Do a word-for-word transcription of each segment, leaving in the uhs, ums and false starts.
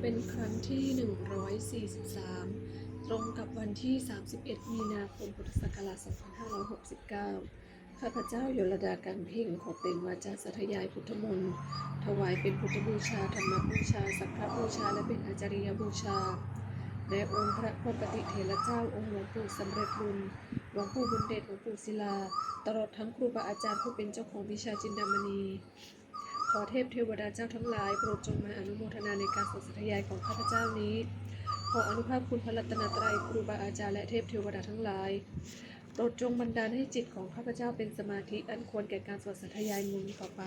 เป็นครั้งที่ หนึ่งร้อยสี่สิบสาม ตรงกับวันที่ สามสิบเอ็ด มีนาคม พุทธศักราช สองพันห้าร้อยหกสิบเก้า ข้าพเจ้า ยลดา กันเพ็ง ขอเปล่งวาจาสาธยายพุทธมนต์ ถวายเป็นพุทธบูชา ธรรมบูชา สังฆบูชา และเป็นอาจาริยบูชา แด่องค์พระปกติเถระเจ้า องค์หลวงปู่สำเร็จบุญ หลวงปู่บุญเดช หลวงปู่ศิลา ตลอดทั้งครูบาอาจารย์ผู้เป็นเจ้าของวิชาจินดามณี ขอเทพเทวดาเจ้าทั้งหลาย โปรดจงมาอนุโมทนาในการสวดสาธยายของข้าพเจ้านี้ ขออานุภาพคุณพระรัตนตรัย ครูบาอาจารย์ และเทพเทวดาทั้งหลาย โปรดจงบันดาลให้จิตของข้าพเจ้าเป็นสมาธิอันควรแก่การสวดสาธยายมนต์ต่อไป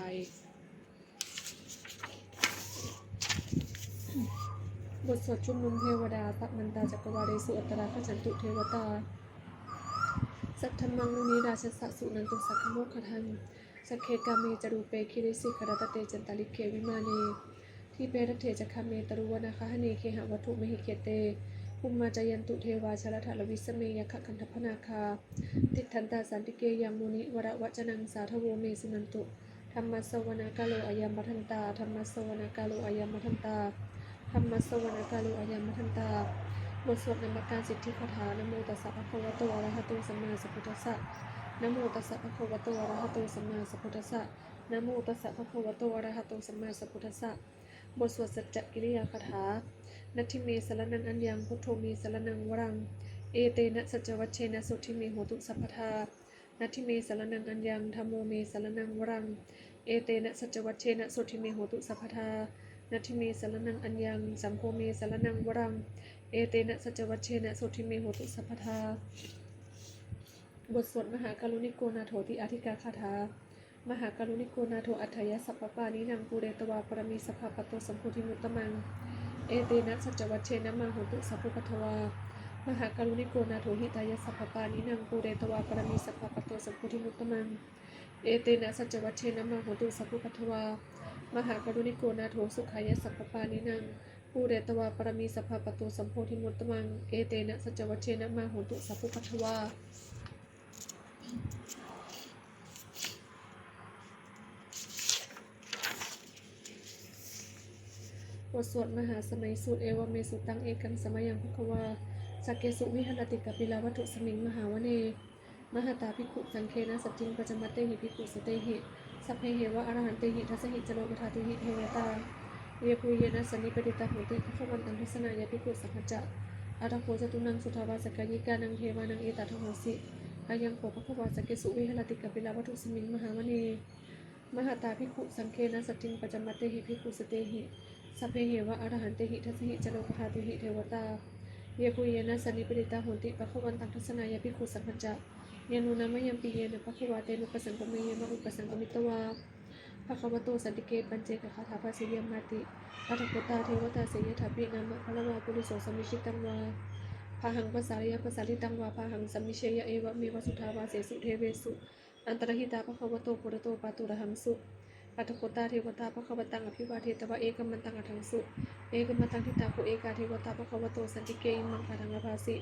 บทสวดชุมนุมเทวดา Samantā cakkavāḷesu atrāgacchantu devatā, saddhammaṃ munirājassa suṇantu saggamokkhadaṃ. Sagge kāme ca rūpe girisikharataṭe cantalikkhe vimāne, dīpe raṭṭhe ca gāme taruvanagahane gehavatthumhi khette, bhummā cāyantu devā jalathalavisame yakkhagandhabbanāgā, tiṭṭhantā santike yaṃ munivaravacanaṃ sādhavo me suṇantu. Dhammassavanakālo ayam bhadantā. Dhammassavanakālo ayam bhadantā. Dhammassavanakālo ayam bhadantā. บทสวดนมการสิทธิคาถา Namo tassa bhagavato arahato sammāsambuddhassa. Namo tassa bhagavato arahato sammāsambuddhassa. Namo tassa bhagavato arahato sammāsambuddhassa. บทสวดสัจจกิริยาคาถา Natthi me saraṇaṃ aññaṃ, buddho me saraṇaṃ varaṃ, etena saccavajjena sotthi me hotu sabbadā. Natthi me saraṇaṃ aññaṃ, dhammo me saraṇaṃ varaṃ, etena saccavajjena sotthi me hotu sabbadā. Natthi me saraṇaṃ aññaṃ, saṅgho me saraṇaṃ varaṃ, etena saccavajjena sotthi me hotu sabbadā. บทสวดมหาการุณิโกนาโถติอาทิกาคาถา Mahākāruṇiko nātho atthāya sabbapāṇinaṃ, pūretvā pāramī sabbā patto sambodhimuttamaṃ, etena saccavajjena mā hontu sabbupaddavā. Mahākāruṇiko nātho hitāya sabbapāṇinaṃ, pūretvā pāramī sabbā patto sambodhimuttamaṃ, etena saccavajjena mā hontu sabbupaddavā. Mahākāruṇiko nātho sukhāya sabbapāṇinaṃ, pūretvā pāramī sabbā patto sambodhimuttamaṃ, etena saccavajjena mā hontu sabbupaddavā. บทสวดมหาสมัยสูตร Evaṃ me sutaṃ. Ekaṃ samayaṃ bhagavā sakkesu viharati kapilavatthusmiṃ mahāvane mahatā bhikkhusaṅghena saddhiṃ pañcamattehi bhikkhusatehi sabbeheva arahantehi dasahi ca lokadhātūhi devatā yebhuyyena sannipatitā honti bhagavantaṃ dassanāya bhikkhusaṅghañca. Atha kho catunnaṃ suddhāvāsakāyikānaṃ devānaṃ etadahosi: Ayaṃ kho bhagavā sakkesu viharati kapilavatthusmiṃ mahāvane mahatā bhikkhusaṅghena saddhiṃ pañcamattehi bhikkhusatehi sabbeheva arahantehi dasahi ca lokadhātūhi devatā yebhuyyena sannipatitā honti bhagavantaṃ dassanāya bhikkhusaṅghañca. Yannūna mayampi yena bhagavā tenupasaṅkameyyāma, upasaṅkamitvā bhagavato santike paccekagāthā bhāseyyāmāti. Atha kho tā devatā seyyathāpi nāma balavā puriso sammiñjitaṃ vā bāhaṃ pasāreyya, pasāritaṃ vā bāhaṃ sammiñjeyya, evameva suddhāvāsesu devesu antarahitā bhagavato purato pāturahaṃsu. Atha kho tā devatā bhagavantaṃ abhivādetvā ekamantaṃ aṭṭhaṃsu. Ekamantaṃ ṭhitā kho ekā devatā bhagavato santike imaṃ gāthaṃ abhāsi: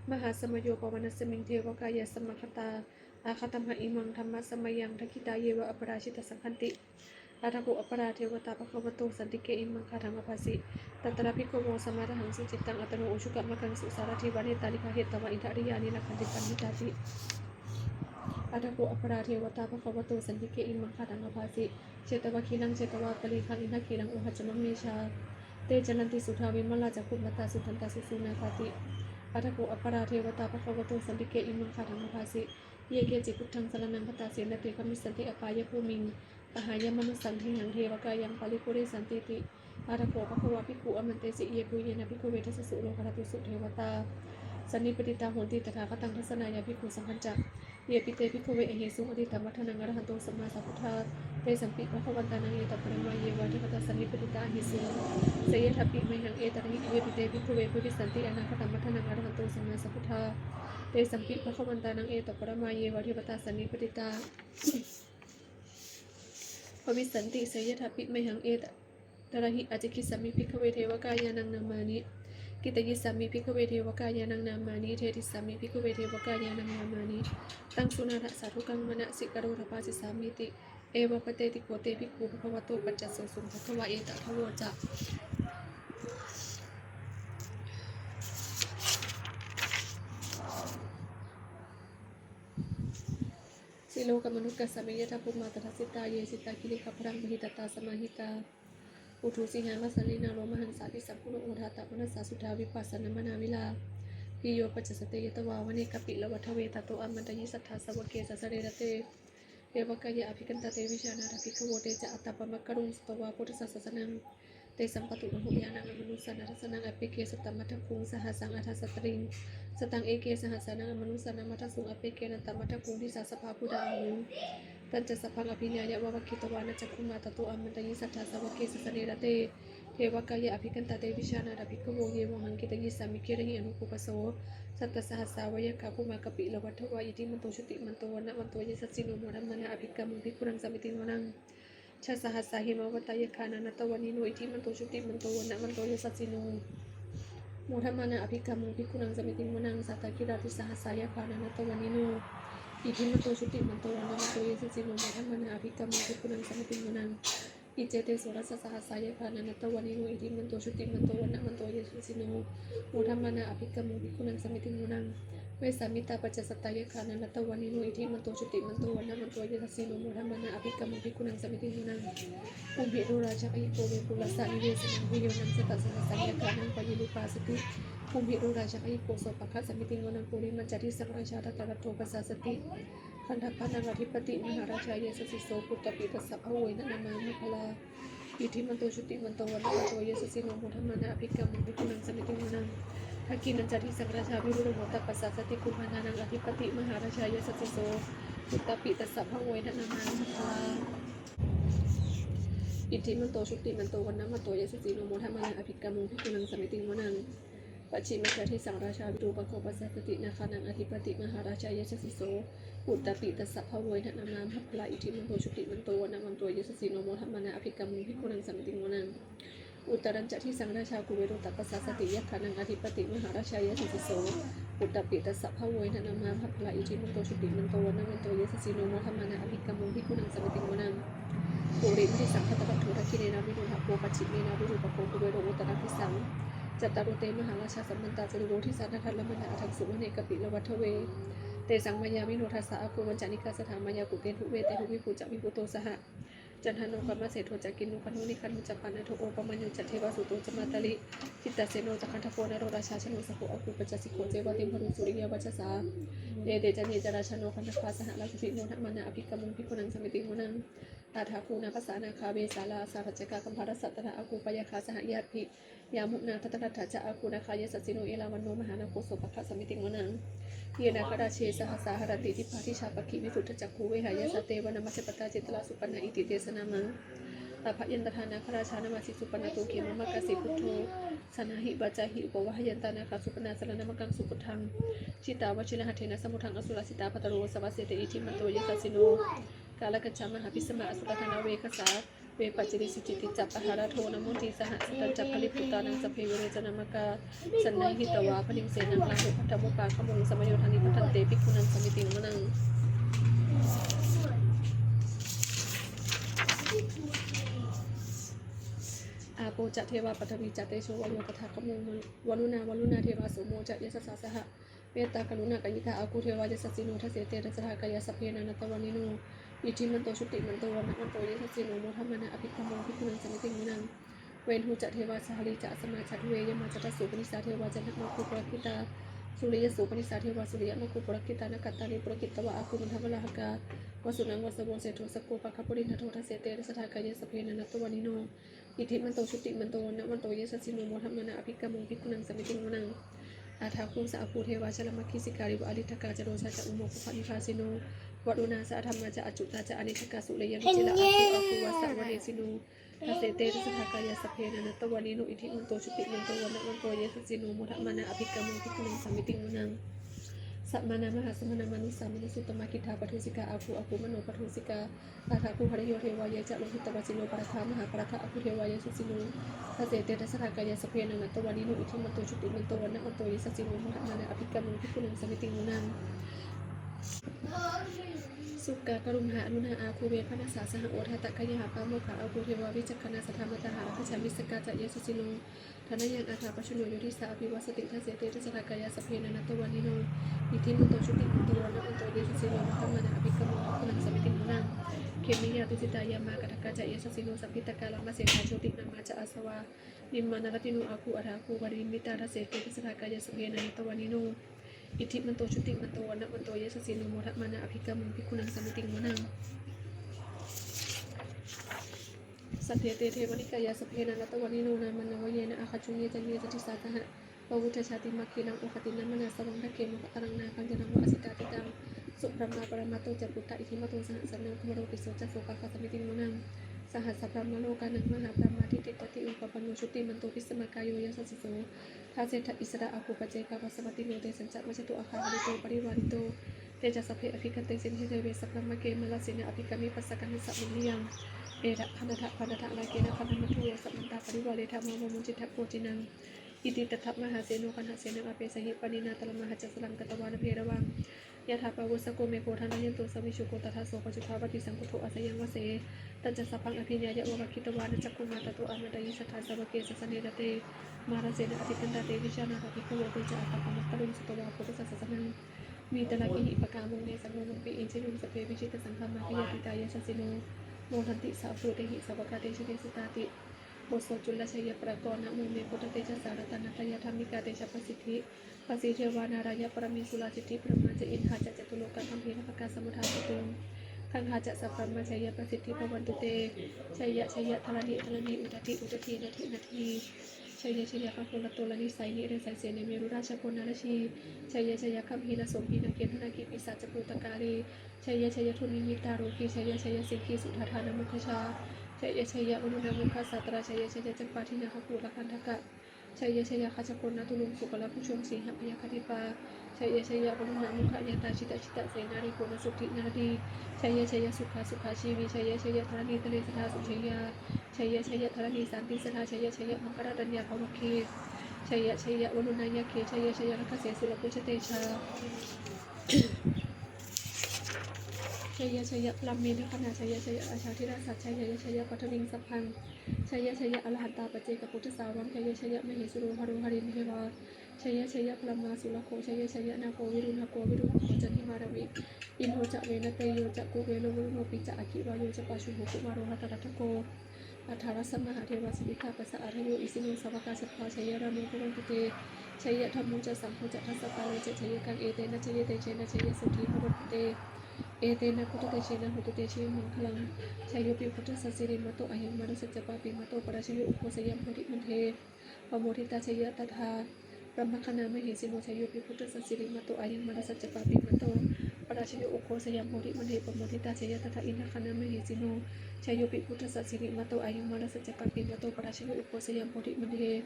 Mahāsamayo pavanasmiṃ, devakāyā samāgatā; āgatamha imaṃ dhammasamayaṃ, dakkhitāyeva aparājitasaṅghanti. Atha kho aparā devatā bhagavato santike imaṃ gāthaṃ abhāsi: Tatra bhikkhavo samādahaṃsu, cittaṃ attano ujukamakaṃsu; sārathīva nettāni gahetvā, indriyāni rakkhanti paṇḍitāti. Atha kho aparā devatā bhagavato santike imaṃ gāthaṃ abhāsi: Chetvā khīlaṃ chetvā palighaṃ, indakhīlaṃ ohaccamanejā; te caranti suddhā vimalā, cakkhumatā sudantā susunāgāti. Atha kho aparā devatā bhagavato santike imaṃ gāthaṃ abhāsi: Ye keci buddhaṃ saraṇaṃ gatāse, na te gamissanti apāyabhūmiṃ; pahāya mānusaṃ dehaṃ, devakāyaṃ paripūressantīti. Atha kho bhagavā bhikkhū āmantesi: Yebhuyyena bhikkhave dasasu lokadhātūsu devatā sannipatitā honti tathāgataṃ dassanāya bhikkhusaṅghañca. Yepi te bhikkhave ahesuṃ atītamaddhānaṃ arahanto sammāsambuddhā, tesampi bhagavantānaṃ etaparamāyeva devatā sannipatitā ahesuṃ, seyyathāpi mayhaṃ etarahi. Yepi te bhikkhave bhavissanti anāgatamaddhānaṃ arahanto sammāsambuddhā, tesampi bhagavantānaṃ etaparamāyeva devatā sannipatitā bhavissanti, seyyathāpi mayhaṃ etarahi. Ācikkhissāmi bhikkhave devakāyānaṃ nāmāni, kittayissāmi bhikkhave devakāyānaṃ nāmāni, desissāmi bhikkhave devakāyānaṃ nāmāni. Taṃ suṇātha sādhukaṃ manasikarotha bhāsissāmīti. Evaṃ bhanteti kho te bhikkhū bhagavato paccassosuṃ. Bhagavā etadavoca: Lokamanukassāmi yattha bhummā tadassitā, ye sitā girigabbharaṃ pahitattā samāhitā. Puthū sīhāva sallīnā lomahaṃsābhisambhuno, odātamanasā suddhā vippasannamanāvilā. Bhiyyo pañcasate ñatvā vane kāpilavatthave, tato āmantayi satthā sāvake sāsane rate. Devakāyā abhikkantā te vijānātha bhikkhavo, te ca ātappamakaruṃ sutvā buddhassa sāsanaṃ. Tesampāturahu ñāṇaṃ amanussāna dassanaṃ, appeke satamaddakkhuṃ sahassaṃ atha sattariṃ. Sataṃ eke sahassānaṃ amanussānamaddasuṃ, appekenantamaddakkhuṃ disā sabbā phuṭā ahuṃ. Tañca sabbaṃ abhiññāya vavakkhitvāna cakkhumā, tato āmantayi satthā sāvake sāsane rate. Devakāyā abhikkantā te vijānātha bhikkhavo, ye vohaṃ kittayissāmi girāhi anupubbaso. Sattasahassā va yakkhā bhummā kāpilavatthavā, iddhimanto jutimanto vaṇṇavanto yasassino, modamānā abhikkāmuṃ bhikkhūnaṃ samitiṃ vanaṃ. Chasahassā hemavatā yakkhā nānattavaṇṇino, iddhimanto jutimanto vaṇṇavanto yasassino, modamānā abhikkāmuṃ bhikkhūnaṃ samitiṃ vanaṃ. Sātāgirā tisahassā yakkhā nānattavaṇṇino, iddhimanto jutimanto vaṇṇavanto yasassino, modamānā abhikkāmuṃ bhikkhūnaṃ samitiṃ vanaṃ. Iccete soḷasasahassā yakkhā nānattavaṇṇino, iddhimanto jutimanto vaṇṇavanto yasassino, modamānā abhikkāmuṃ bhikkhūnaṃ samitiṃ vanaṃ. Vessāmittā pañcasatā yakkhā nānattavaṇṇino, iddhimanto jutimanto vaṇṇavanto yasassino, modamānā abhikkāmuṃ bhikkhūnaṃ samitiṃ vanaṃ. Kumbhīro rājagahiko vepullassa nivesanaṃ, bhiyyo naṃ satasahassaṃ yakkhānaṃ payirupāsati. Kumbhīro rājagahiko sopāga samitiṃ vanaṃ. Purimañca disaṃ rājā dhataraṭṭho pasāsati, gandhabbānaṃ ādhipati mahārājā yasassi so. Puttāpi tassa bahavo indanāmā mahabbalā, iddhimanto jutimanto vaṇṇavanto yasassino, modamānā abhikkāmuṃ bhikkhūnaṃ samitiṃ vanaṃ. Dakkhiṇañca disaṃ rājā virūḷho tappasāsati, kumbhaṇḍānaṃ ādhipati mahārājā yasassi so. Puttāpi tassa bahavo indanāmā mahabbalā, iddhimanto jutimanto vaṇṇavanto yasassino, modamānā abhikkāmuṃ bhikkhūnaṃ samitiṃ vanaṃ. Pacchimañca disaṃ rājā virūpakkho pasāsati, nāgānaṃ ādhipati mahārājā yasassi so. Puttāpi tassa bahavo indanāmā mahabbalā, iddhimanto jutimanto vaṇṇavanto yasassino, modamānā abhikkāmuṃ bhikkhūnaṃ samitiṃ vanaṃ. Uttarañca disaṃ rājā kuvero tappasāsati, yakkhānaṃ ādhipati mahārājā yasassi so. Puttāpi tassa bahavo indanāmā mahabbalā, iddhimanto jutimanto vaṇṇavanto yasassino, modamānā abhikkāmuṃ bhikkhūnaṃ samitiṃ vanaṃ. Purimaṃ disaṃ dhataraṭṭho, dakkhiṇena virūḷhako, pacchimena virūpakkho, kuvero uttaraṃ disaṃ. Cattāro te mahārājā samantā caturo disā, daddallamānā aṭṭhaṃsu vane kāpilavatthave. Tesaṃ māyāvino dāsā āgū vañcanikā saṭhā, māyā kuṭeṇḍu veṭeṇḍu viṭū ca viṭuṭo saha. Candano kāmaseṭṭho ca kinnughaṇḍu nighaṇḍu ca, panādo opamañño ca devasūto ca mātali. Cittaseno ca gandhabbo naḷorājā janosabho, āgū pañcasikho ceva timbarū suriyavacchasā. Ete caññe ca rājāno gandhabbā saha rājubhi, modamānā abhikkāmuṃ bhikkhūnaṃ samitiṃ vanaṃ. Athāgū nābhasā nāgā vesālā sahatacchakā, kambalassatarā āgū pāyāgā saha ñātibhi. Yāmunā dhataraṭṭhā ca āgū nāgā yasassino, erāvaṇo mahānāgo sopāga samitiṃ vanaṃ. Ye nāgarāje sahasā haranti dibbā dijā pakkhi visuddhacakkhū, vehāyasā te vanamajjhapattā citrā supaṇṇā iti tesa nāmaṃ. Abhayantadā nāgarājānamāsi supaṇṇato khemamakāsi buddho, saṇhāhi vācāhi upavhayantā nāgā supaṇṇā saraṇamakaṃsu buddhaṃ. Jitā vajirahatthena samuddaṃ asurā sitā, bhātaro vāsavassete iddhimanto yasassino. Kālakañjā mahābhismā asurā dānaveghasā, vepacitti sucitti ca pahārādo namucī saha. Satañca baliputtānaṃ sabbe verocanāmakā, sannayhitvā baliṃ senaṃ rāhubhaddamupāgamuṃ, samayodāni bhaddante bhikkhūnaṃ samitiṃ vanaṃ. Āpo ca devā paṭhavī ca tejo vāyo tadāgamuṃ, varuṇā vāruṇā devā somo ca yasasā saha. Mettākaruṇākāyikā āgū devā yasassino, dasete dasadhā kāyā sabbe nānattavaṇṇino, iddhimanto jutimanto vaṇṇavanto yasassino, modamānā abhikkāmuṃ bhikkhūnaṃ samitiṃ vanaṃ. Veṇhū ca devā sahalī ca asamā ca duve, yamā candassūpanisā devā candamāgū purakkhitā, suriyassūpanisā devā suriyamāgū purakkhitā, nakkhattāni purakkhitvā āgū mandavalāhakā, vasūnaṃ vāsavo seṭṭho sakkopāga purindado, dasete dasadhā kāyā sabbe nānattavaṇṇino, iddhimanto jutimanto vaṇṇavanto yasassino, modamānā abhikkāmuṃ bhikkhūnaṃ samitiṃ vanaṃ. Athāgū sahabhū devā jalamaggisikhāriva, ariṭṭhakā ca rojā ca umāpupphanibhāsino, varuṇā sahadhammā ca accutā ca anejakā, sūleyyarucirā āgū āgū vāsavanesino, dasete dasadhā kāyā sabbe nānattavaṇṇino, iddhimanto jutimanto vaṇṇavanto yasassino, modamānā abhikkāmuṃ bhikkhūnaṃ samitiṃ vanaṃ. Samānā mahāsamānā mānusā mānusuttamā, khiḍḍāpadūsikā āgū āgū manopadūsikā, athāgū harayo devā ye ca lohitavāsino, pāragā mahāpāragā āgū devā yasassino, dasete dasadhā kāyā sabbe nānattavaṇṇino, iddhimanto jutimanto vaṇṇavanto yasassino, modamānā abhikkāmuṃ bhikkhūnaṃ samitiṃ vanaṃ. Sukkā karumhā aruṇā āgū vepanasā saha, odātagayhā pāmokkhā āgū devā vicakkhaṇā. Sadāmattā hāragajā missakā ca yasassino, thanayaṃ āgā pajjunno yo disā abhivassati. Dasete dasadhā kāyā sabbe nānattavaṇṇino, iddhimanto jutimanto vaṇṇavanto yasassino, modamānā abhikkāmuṃ bhikkhūnaṃ samitiṃ vanaṃ. Khemiyā tusitā yāmā kaṭṭhakā ca yasassino, lambitakā lāmaseṭṭhā jotināmā ca āsavā, nimmānaratino āgū athāgū paranimmitā. Dasete dasadhā kāyā sabbe nānattavaṇṇino, iddhimanto jutimanto vaṇṇavanto yasassino, modamānā abhikkāmuṃ bhikkhūnaṃ samitiṃ vanaṃ. Saṭṭhete devanikāyā sabbe nānattavaṇṇino, nāmanvayena āgañchuṃ ye caññe sadisā saha. Pavutthajātimakhīlaṃ oghatiṇṇamanāsavaṃ, dakkhemoghataraṃ nāgaṃ candaṃva asitātitaṃ. Subrahmā paramatto ca puttā iddhimato saha, sanaṅkumāro tisso ca sopāga samitiṃ vanaṃ. Sahassabrahmalokānaṃ mahābrahmābhitiṭṭhati upapanno, jutimanto bhismākāyo yasassi so. Dasettha issarā āgū paccekavasavattino, tesañca majjhato āgā hārito parivārito. Te ca sabbe abhikkante sinde deve sabrahmake, mārasenā abhikkāmi passa kaṇhassa mandiyaṃ. Etha gaṇhatha bandhatha rāgena bandhamatthu vo, samantā parivāretha mā vo muñcittha koci naṃ. Iti tattha mahāseno kaṇhasenaṃ apesayi, pāṇinā talamāhacca saraṃ katvāna bheravaṃ. Yathā pāvussako megho thanayanto savijjuko, tadā so paccudāvatti saṅkuddho asayaṃvase. Tañca sabbaṃ abhiññāya vavakkhitvāna cakkhumā, tato āmantayi satthā sāvake sāsane rate. Mārasenā abhikkantā te vijānātha bhikkhavo, te ca ātappamakaruṃ sutvā buddhassa sāsanaṃ. Vītarāgehi pakkāmuṃ nesaṃ lomampi iñjayuṃ, sabbe vijitasaṅgāmā bhayātītā yasassino, modanti saha bhūtehi sāvakā te jane sutāti. บทสวดจุลชัยปกรณ์ Namo me buddhatejasā ratanattayadhammikā tejapasiddhi pasīdevā nārāyaparamesurā siddhibrahmā ca indā ca catulokā gambhīrakkhakā samuddā bhūtuṃ gaṅgā ca sabrahmā jaya pasiddhi bhavantu te. Jaya jaya dharaṇi dharaṇī udadhi udadhī nadi nadī. Jaya jaya gaganatalatalanisai nirayasai sene merurājabalanarajī. Jaya jaya gambhīrasombhī nāgendanāgī pisācabhūtakālī. Jaya jaya dunnimittarogī. Jaya jaya siṅgīsudādānamukhajā. Jaya jaya varuṇṇamukhasātrā. Jaya jaya campādināgakulagandhaka. Jaya jaya gajagonnaturaṅga sukarabhujaṅga sīhabyagghadīpā. Jaya jaya varuṇṇamukhayātrā jita jita senārī puna suddhi naradī. Jaya jaya sukhā sukhā jīvī. Jaya jaya dharaṇītale sadā sujayā. Jaya jaya dharaṇī sānti sadā. Jaya jaya maṅkararāññā bhavagge. Jaya jaya varuṇṇayakkhe. Jaya jaya rakkhase surabhujatejā. Jaya jaya brahmendagaṇā. Jaya jaya rājādhirāja. Jaya jaya paṭhaviṃ sabbaṃ. Jaya jaya arahantā paccekabuddhasāvaṃ. Jaya jaya mahesuro haro harindevā. Jaya jaya brahmā surakkho. Jaya jaya nāgo viruḷhako virūpakkho candimā ravi. Indo ca venateyyo ca kuvero varuṇopi ca aggi vāyo ca pājuṇho kumāro dhataraṭṭhako. Aṭṭhārasa mahādevā siddhitāpasa-ādayo isino sāvakā sabbā jaya rāmo bhavantu te. Jaya dhammo ca saṅgho ca dasapālo ca jayakaṃ. Etena jayatejena jayasotthī bhavantu te. Etena buddhatejena hotu te jayamaṅgalaṃ. Jayopi buddhassa sirīmato ayaṃ mārassa ca pāpimato parājayo ugghosayuṃ bodhimaṇḍe pamoditā jaya tadā brahmagaṇā mahesino. Jayopi buddhassa sirīmato ayaṃ mārassa ca pāpimato parājayo ugghosayuṃ bodhimaṇḍe pamoditā jaya tadā indagaṇā mahesino. Jayopi buddhassa sirīmato ayaṃ mārassa ca pāpimato parājayo ugghosayuṃ bodhimaṇḍe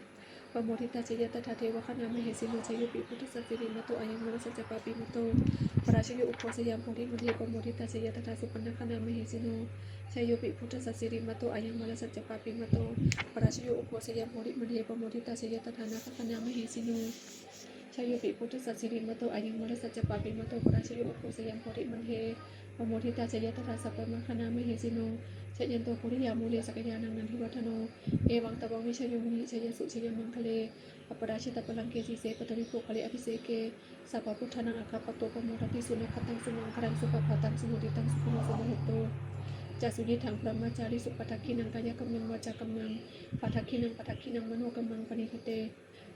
pamoditā jaya tadā devagaṇā mahesino. Jayopi buddhassa sirīmato ayaṃ mārassa ca pāpimato parājayo ugghosayuṃ bodhimaṇḍe pamoditā jaya tadā supaṇṇagaṇā mahesino. Jayopi buddhassa sirīmato ayaṃ mārassa ca pāpimato parājayo ugghosayuṃ bodhimaṇḍe pamoditā jaya tadā nāgagaṇā mahesino. Jayopi buddhassa sirīmato ayaṃ mārassa ca pāpimato parājayo ugghosayuṃ bodhimaṇḍe pamoditā jaya tadā sabrahmagaṇā mahesino. Jayanto bodhiyā mūle sakyānaṃ nandivaḍḍhano, evaṃ tvaṃ vijayo hohi jayassu jayamaṅgale. Aparājitapallaṅke sīse paṭhavipokkhare abhiseke sabbabuddhānaṃ aggappatto pamodati. Sunakkhattaṃ sumaṅgalaṃ supabhātaṃ suhuṭṭhitaṃ sukhaṇo sumuhutto ca suyiṭṭhaṃ brahmacārisu. Padakkhiṇaṃ kāyakammaṃ vācākammaṃ padakkhiṇaṃ padakkhiṇaṃ manokammaṃ paṇidhī te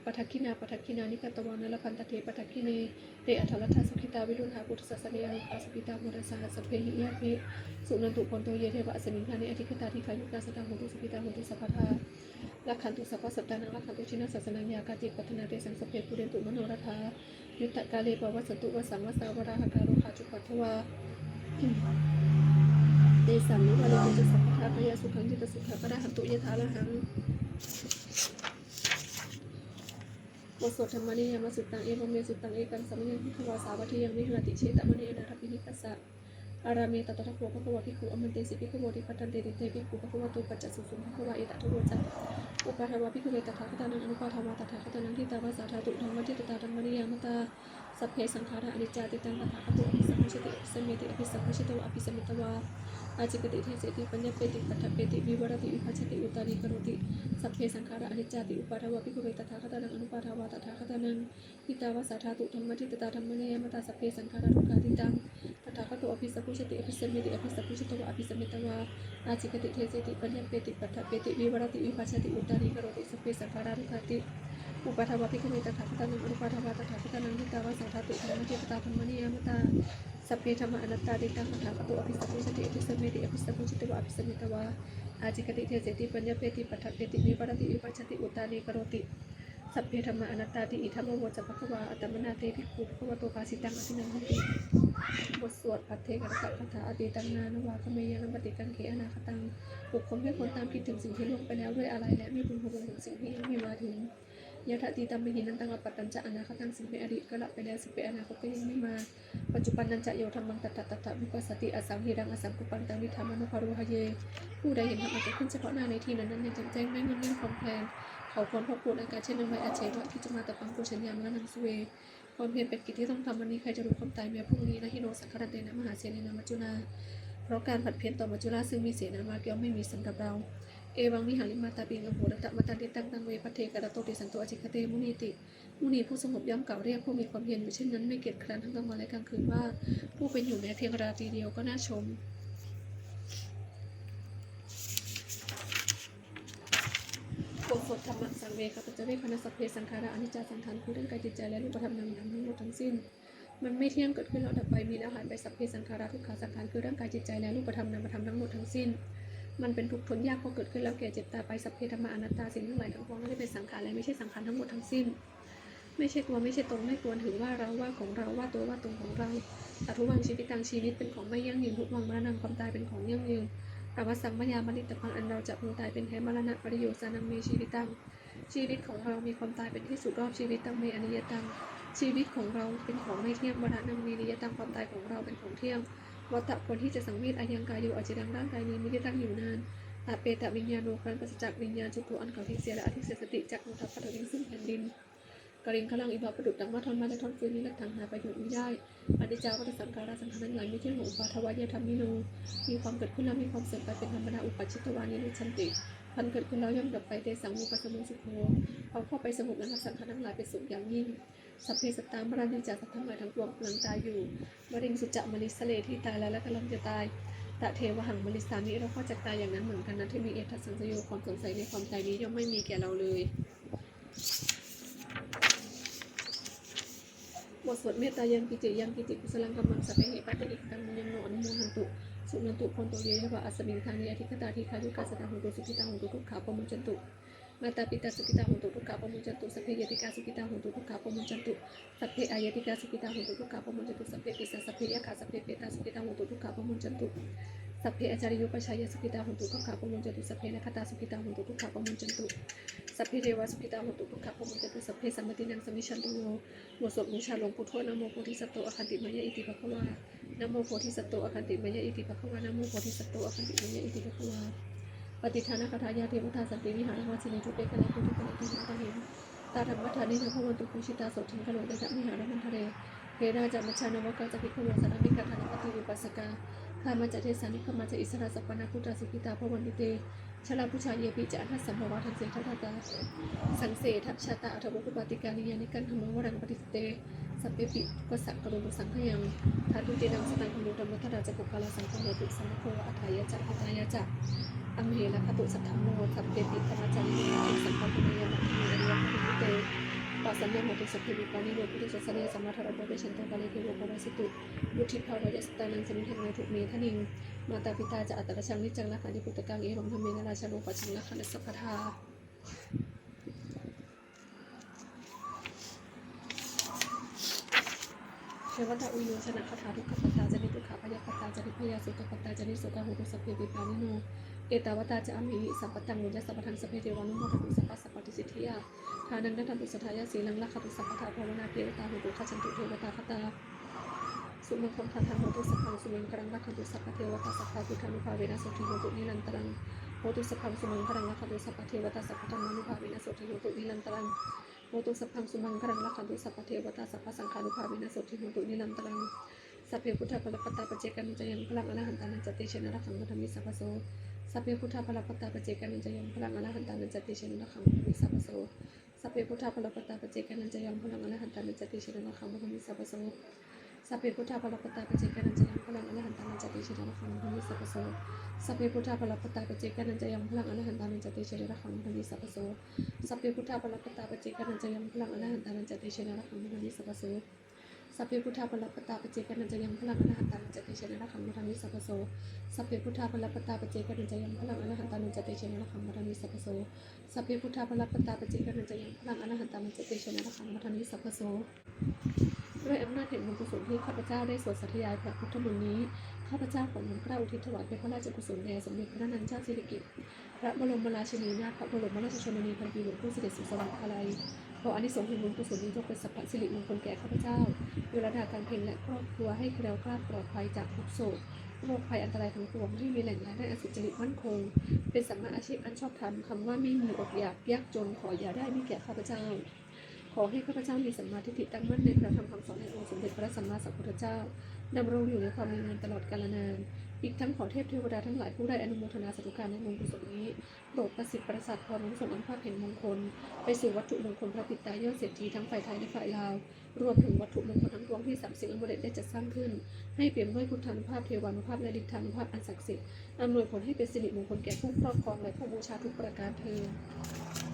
padakkhiṇā padakkhiṇāni katvāna labhantatthe padakkhiṇe. Te atthaladdhā sukhitā viruḷhā buddhasāsane arogā sukhitā hotha saha sabbehi ñātibhi. Suṇantu bhonto ye devā asmiṃ ṭhāne adhigatā dīghāyukā sadā hontu sukhitā hontu sabbadā. Rakkhantu sabbasattānaṃ rakkhantu jinasāsanaṃ yā kāci patthanā tesaṃ sabbe pūrentu manorathā. Yuttakāle pavassantu vassaṃ vassā valāhakā rogā cupaddavā tesaṃ nivārentu ca sabbadā kāyāsukhaṃ cittaṃ sudhaṭṭhaṃ arahantu yathārahaṃ. บทสวด Dhammaniyāmasuttaṃ. Evaṃ me sutaṃ. Ekaṃ samayaṃ bhagavā sāvatthiyaṃ viharati jetavane anāthapiṇḍikassa ārāme. Tatra kho bhagavā bhikkhū āmantesi bhikkhavoti. Bhadanteti te bhikkhū bhagavato paccassosuṃ. Bhagavā etadavoca: Uppādā vā bhikkhave tathāgatānaṃ anuppādā vā tathāgatānaṃ ṭhitā vā sā dhātu dhammaṭṭhitatā dhammaniyāmatā: sabbe saṅkhārā aniccāti. Taṃ tathāgato abhisambujjhati abhisameti. Abhisambujjhitvā abhismetvā ācikkhati deseti paññapeti paṭṭhapeti vivarati vibhajati uttānīkaroti: sabbe saṅkhārā aniccāti. Uppādā vā bhikkhave tathāgatānaṃ anuppādā vā tathāgatānaṃ ṭhitā vā sā dhātu dhammaṭṭhitatā dhammaniyāmatā: sabbe saṅkhārā dukkhāti. Taṃ tathāgato abhisambujjhati abhisameti. Abhisambujjhitvā abhismetvā ācikkhati deseti paññapeti paṭṭhapeti vivarati vibhajati uttānīkaroti: sabbe saṅkhārā dukkhāti. Uppādā vā bhikkhave tathāgatānaṃ anuppādā vā tathāgatānaṃ ṭhitā vā sā dhātu dhammaṭṭhitatā dhammaniyāmatā: sabbe dhammā anattāti. Taṃ tathāgato abhisambujjhati abhisameti. Abhisambujjhitvā abhismetvā ācikkhati deseti paññapeti paṭṭhapeti vivarati vibhajati uttānīkaroti: sabbe dhammā anattāti. Idamavoca bhagavā. Attamanā te bhikkhū bhagavato bhāsitaṃ abhinandunti. บทสวดภัทเทกรัตตคาถา Atītaṃ nānvāgameyya, nappaṭikaṅkhe anāgataṃ. บุคคลไม่ควรตามคิดถึงสิ่งที่ล่วงไปแล้วด้วยอาลัย และไม่พึงพะวงถึงสิ่งที่ยังไม่มาถึง Yadatītampahīnantaṃ, appattañca anāgataṃ. สิ่งในอดีตก็ละไปแล้ว สิ่งในอนาคตก็ยังไม่มา Paccuppannañca yo dhammaṃ, tattha tattha vipassati, asaṃhiraṃ asaṅkuppaṃ, taṃ viddhā manubrūhaye. ผู้ใดเห็นธรรมอันเกิดขึ้นเฉพาะหน้าในที่นั้นๆ อย่างแจ่มแจ้ง ไม่ง่อนแง่นคลอนแคลน เขาควรพอกพูนอาการเช่นนั้นไว้ Ajjeva kiccamātappaṃ, ko jaññā maraṇaṃ suve. ความเพียรเป็นกิจที่ต้องทำวันนี้ ใครจะรู้ความตายแม้พรุ่งนี้ Na hi no saṅgarantena mahāsenena maccunā. เพราะการผัดเพี้ยนต่อมัจจุราชซึ่งมีเสนามาก ย่อมไม่มีสำหรับเรา Evaṃ vihārimātāpiṃ, ahorattamatanditaṃ, taṃ ve bhaddekarattoti, santo ācikkhate munīti. มุนีผู้สงบย่อมกล่าวเรียกผู้มีความเพียรอยู่เช่นนั้น ไม่เกียจคร้านทั้งกลางวันและกลางคืนว่า ผู้เป็นอยู่แม้เพียงราตรีเดียวก็น่าชม บทสวดธัมมสังเวคปัจจเวกขณะ Sabbe saṅkhārā aniccā. สังขารคือร่างกายจิตใจและรูปธรรมนามธรรมทั้งหมดทั้งสิ้น มันไม่เที่ยง เกิดขึ้นแล้วดับไป มีแล้วหายไป Sabbe saṅkhārā dukkhā. สังขารคือร่างกายจิตใจและรูปธรรมนามธรรมทั้งหมดทั้งสิ้น มันเป็นทุกข์ทนยาก เพราะเกิดขึ้นแล้วแก่เจ็บตายไป Sabbe dhammā anattā. สิ่งทั้งหลายทั้งปวงนั้นไม่เป็นสังขารและไม่ใช่สังขารทั้งหมดทั้งสิ้น ไม่ใช่ตัว ไม่ใช่ตน ไม่ควรถือว่าเรา ว่าของเรา ว่าตัว ว่าตนของเรา Adhuvaṃ jīvitaṃ. ชีวิตเป็นของไม่ยั่งยืน Dhuvaṃ maraṇaṃ. ความตายเป็นของยั่งยืน Avassaṃ mayā maritabbaṃ. อันเราจะพึงตายเป็นแท้ Maraṇapariyosānaṃ me jīvitaṃ. ชีวิตของเรามีความตายเป็นที่สุดรอบ Jīvitaṃ me aniyataṃ. ชีวิตของเราเป็นของไม่เที่ยง Maraṇaṃ me niyataṃ. ความตายของเราเป็นของเที่ยง Vata ควรที่จะสังเวช Ayaṃ kāyo aciraṃ. ร่างกายนี้มิได้ตั้งอยู่นาน Apetaviññāṇo. ครั้นปราศจากวิญญาณ Chuddho อันเขาทิ้งเสียและอธิเสสติ Ca no dha. พัดเอาทิ้งซึ่งแผ่นดิน Kaliṅgaraṃ iva. ประดุจดังว่าท่อนไม้และท่อนฟืน Niratthaṃ. หาประโยชน์มิได้ Aniccā vata saṅkhārā. สังขารทั้งหลายไม่เที่ยงหนอ Uppādavayadhammino. มีความเกิดขึ้นแล้วมีความเสื่อมไปเป็นธรรมดา Uppajjitvā nirujjhanti. ครั้นเกิดขึ้นแล้วย่อมดับไป Tesaṃ vūpasamo sukho. ความเข้าไปสงบระงับสังขารทั้งหลายเป็นสุขอย่างยิ่ง Sabbe sattā maranti ca. สัตว์ทั้งหลายทั้งปวงกำลังตายอยู่ Mariṃsu ca marissare. ที่ตายแล้วและกำลังจะตาย Tathevāhaṃ marissāmi. เราก็จะตายอย่างนั้นเหมือนกัน Natthi me ettha saṃsayo. ความสงสัยในความตายนี้ย่อมไม่มีแก่เราเลย บทสวดเมตตายังกินจิ Yaṃ kiñci kusalaṃ kammaṃ sabbehi kattayī kataṃ puññaṃ no anumodantu suṇantu bhonto ye devā asmiṃ ṭhāne adhigatā dīghāyukā sadā hontu sukhitā hontu dukkhā pamuñcantu. Mātāpitā sukhitā hontu dukkhā pamuñcantu. Sabbe ñātikā sukhitā hontu dukkhā pamuñcantu. Sabbe aññātikā sukhitā hontu dukkhā pamuñcantu. Sabbe pisā sabbe yakkhā sabbe petā sukhitā hontu dukkhā pamuñcantu. Sabbe ācariyupajjhāyā sukhitā hontu dukkhā pamuñcantu. Sabbe nakkhattā sukhitā hontu dukkhā pamuñcantu. Sabbe devā sukhitā hontu dukkhā pamuñcantu. Sabbe sampattīnaṃ samijjhantu yo. บทสวดบูชาหลวงปู่ทวด Namo bodhisatto āgantimāya iti bhagavā. Namo bodhisatto āgantimāya iti bhagavā. Namo bodhisatto āgantimāya iti bhagavā. Pattidānagāthā. Yā devatā santi vihāravāsinī thūpe ghare bodhighare tahiṃ tahiṃ, tā dhammadānena bhavantu pūjitā sotthiṃ karontedha vihāramaṇḍale. Therā ca majjhā navakā ca bhikkhavo sārāmikā dānapatī upāsakā, gāmā ca desā nigamā ca issarā sappāṇabhūtā sukhitā bhavantu te. Jalābujā yepi ca aṇḍasambhavā saṃsedajātā, saṃsedajātā athavopapātikā, niyyānikaṃ dhammavaraṃ paṭicca te sabbepi dukkhassa karontu saṅkhayaṃ. Ṭhātu ciraṃ sataṃ dhammo dhammaddharā ca puggalā, saṅgho hotu samaggo va atthāya ca hitāya ca. Amhe rakkhatu saddhammo sabbepi dhammacārino, sabbaṃ paṇītaṃ ariyaṃ paṇītu te. Pasannā hontu sabbepi pāṇino buddhasāsane, samā dharā paveccanto kāle devo pavassatu. Vuḍḍhibhāvāya sattānaṃ samiddhaṃ netu medaniṃ. Mātā pitā ca atrajaṃ niccaṃ rakkhanti puttakaṃ, evaṃ dhammena rājāno pajaṃ rakkhatha sabbadā. Devatāuyyojanagāthā. Dukkhappattā ca niddukkhā bhayappattā ca nibbhayā, sokappattā ca nissokā hontu sabbepi pāṇino. Ettāvatā ca amhehi sambhataṃ puññasampadaṃ sabbe devānumodantu sabbasampattisiddhiyā. Dānaṃ dadantu saddhāya sīlaṃ rakkhantu sabbadā, bhāvanābhiratā hontu gacchantu devatāgatā. sumaṅgalaṃ hotu sabbaṃ sumaṅgalaṃ rakkhantu sabbadevatā sabbabuddhānubhāvena sotthī hontu nirantaraṃ. Hotu sabbaṃ sumaṅgalaṃ rakkhantu sabbadevatā sabbadhammānubhāvena sotthī hontu nirantaraṃ. Hotu sabbaṃ sumaṅgalaṃ rakkhantu sabbadevatā sabbasaṅghānubhāvena sotthī hontu nirantaraṃ. Sabbe buddhā balappattā paccekānañca yaṃ balaṃ arahantānañca tejena rakkhaṃ bandhāmi sabbaso. Sabbe buddhā balappattā paccekānañca yaṃ balaṃ arahantānañca tejena rakkhaṃ bandhāmi sabbaso. Sabbe buddhā balappattā paccekānañca yaṃ balaṃ arahantānañca tejena rakkhaṃ bandhāmi sabbaso. Sabbe buddhā balappattā paccekānañca yaṃ balaṃ arahantānañca tejena rakkhaṃ bandhāmi sabbaso. Sabbe buddhā balappattā paccekānañca yaṃ balaṃ arahantānañca tejena rakkhaṃ bandhāmi sabbaso. Sabbe buddhā balappattā paccekānañca yaṃ balaṃ arahantānañca tejena rakkhaṃ bandhāmi sabbaso. Sabbe buddhā balappattā paccekānañca yaṃ balaṃ arahantānañca tejena rakkhaṃ bandhāmi sabbaso. Sabbe buddhā balappattā paccekānañca yaṃ balaṃ arahantānañca tejena rakkhaṃ bandhāmi sabbaso. Sabbe buddhā balappattā paccekānañca yaṃ balaṃ arahantānañca tejena rakkhaṃ bandhāmi sabbaso. ด้วยอำนาจแห่งบุญกุศลที่ข้าพเจ้าได้สวดสาธยายพระพุทธมนต์นี้ ข้าพเจ้าขอน้อมเกล้าอุทิศถวายเป็นพระราชกุศลแด่สมเด็จพระนางเจ้าสิริกิติ์ พระบรมราชินีนาถ พระบรมราชชนนีพันปีหลวงผู้เสด็จสู่สวรรคาลัย ขออานิสงส์แห่งบุญกุศลนี้จงเป็นสัพพสิริมงคลแก่ข้าพเจ้า โยลดาการเพ็ญและครอบครัวให้แคล้วคลาดปลอดภัยจากทุกข์โศก โรคภัยอันตรายทั้งปวง ให้มีแหล่งรายได้อันสุจริตมั่นคง เป็นสัมมาอาชีพอันชอบธรรม คำว่าไม่มีอดอยากยากจนขออย่าได้มีแก่ข้าพเจ้า ขอให้ข้าพเจ้ามีสัมมาทิฏฐิตั้งมั่นในพระธรรมคำสอนแห่งองค์สมเด็จพระสัมมาสัมพุทธเจ้า ดำรงอยู่ในความดีงามตลอดกาลนาน อีกทั้งขอเทพเทวดาทั้งหลายผู้ได้อนุโมทนาสาธุการในบุญกุศลนี้ โปรดประสิทธิ์ประสาทพรน้อมส่งอานุภาพแห่งมงคล ไปสู่วัตถุมงคลพระปิดตายอดเศรษฐีทั้งฝ่ายไทยและฝ่ายลาว รวมถึงวัตถุมงคลทั้งปวงที่สามสิงห์อมฤตได้จัดสร้างขึ้น ให้เปี่ยมด้วยพุทธานุภาพ เทวานุภาพ และฤทธานุภาพอันศักดิ์สิทธิ์ อำนวยผลให้เป็นสิริมงคลแก่ผู้ครอบครองและผู้บูชาทุกประการเทอญ